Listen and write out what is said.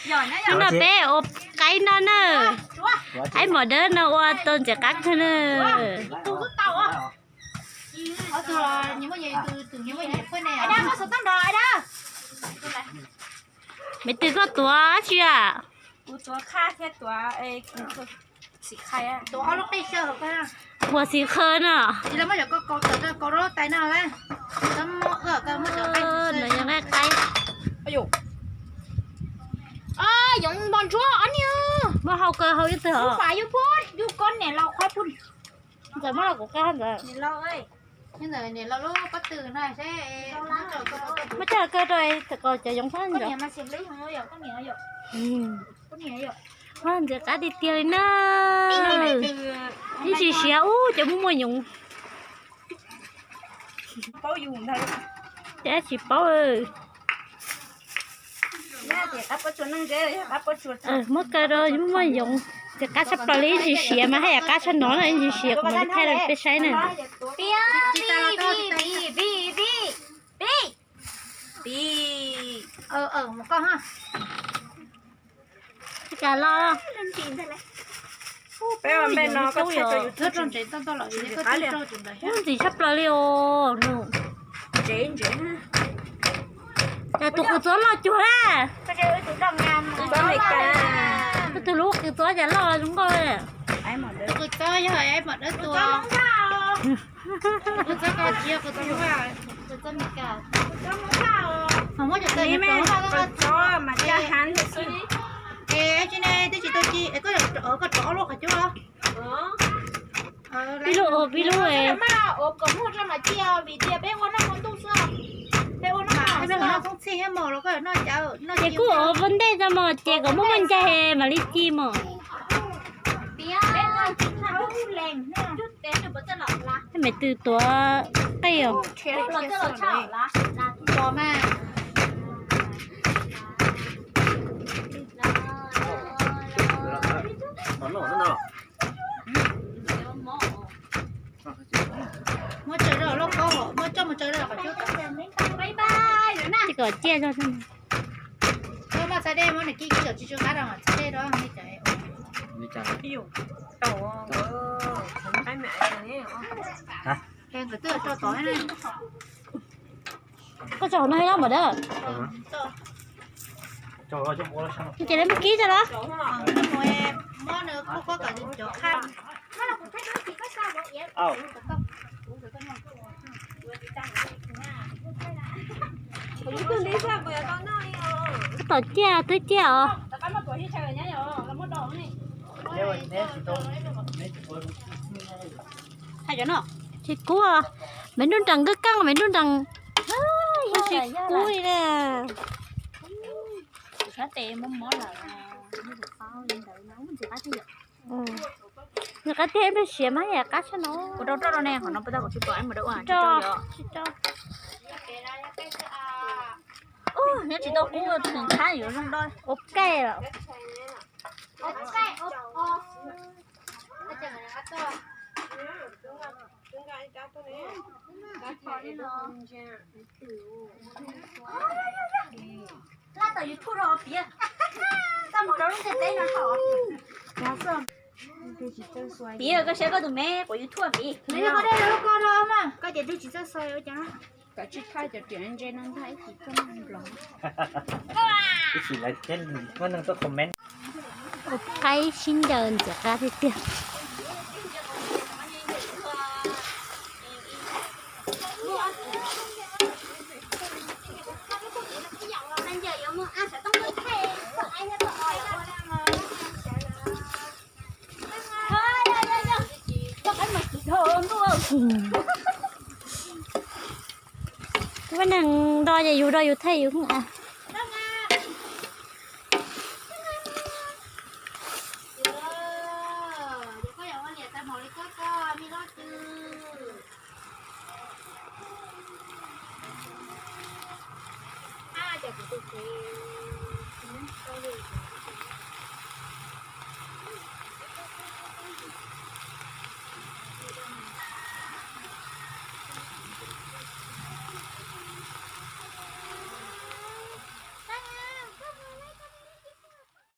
Hnub no peb ua qaib noj na. Aib mom dawb no ua tau ntxim qab kawg na. Me Tws, koj tuav dab tsi a? Huas xim khawv no. Nws yog nqaij qaib. Muab hau kaw hau ib tug os. Ntxawm muab los kuv qab ntawd. Muab coj los kaw rau kom cov yoov sab ntawd. Ntxim qab tiag tiag li na. Ib ntsis siav ub cov muaj muaj yoov. Ces tsis paub. Muab kaw rau muaj muaj yoov. Ces qab tshaj plaws li, ib ntsis siav mas haj yam qab tshaj no na, ib ntsis siav kuv mam li thaij rau peb saib na. Peb ua npe no koj thaij rau YouTube. Ntxim tshaj plaws li os. Cas tus kws txob loj cuag na. Tus lub kws txob cas loj zoo nkauj. Kws txob yog mom dawb tua. Kws txob ko tsis yog kws txob lub, kws txob Meskas. Ho muab cov tawm txob mas caj heev xwb. Es tsis ne, twb tsis tau ci, koj rov ob lub qhov cub os. Pib lub ua pib lub. Peb ua noj mus ntuj xwb. Peb ua noj mus xwb. Ces kuj ua ua ntej tso mog, ces kom muaj muaj ncaig mam li ci mog. Me Tws tuav qij os. Muab tsaws rau lub kaub, muab coj mus tsaws rau qhov cub. Tsis kom ciaj zog. Muab txhab dej, muab nws kib kib kom tsw tsw qab rau txhab dej rau. Koj tso hauv no thiab los mom dawb. Ces lawv muab kib tso los. Koj tom ciaj twb ciaj os. Tsis kub, me nruj nrees kawg kawg, me nruj nrees. Tsis kub li na. Nws qab tiag peb siav mas yam qab tshaj no. Kuv rau roj rau ne, qhov no puas tau kuv tsis pom, mus dawb ua tsis rau. Nyob tsis tau kub, tus nqhab yuav zoo do. Ua kaij los. Piv, koj saib koj tus me quav YouTube piv. Koj ces twb tsis txawj xav ua cas. Koj tsis thaij cov riam ntse no ntag, ib tsis txawj nploos. Ib tsis lawv thiab muaj neeg tuaj comment. Ua qaib sib ncaws ntxim qab tiag tiag. Muaj neeg do ces yus do yus thaij yus.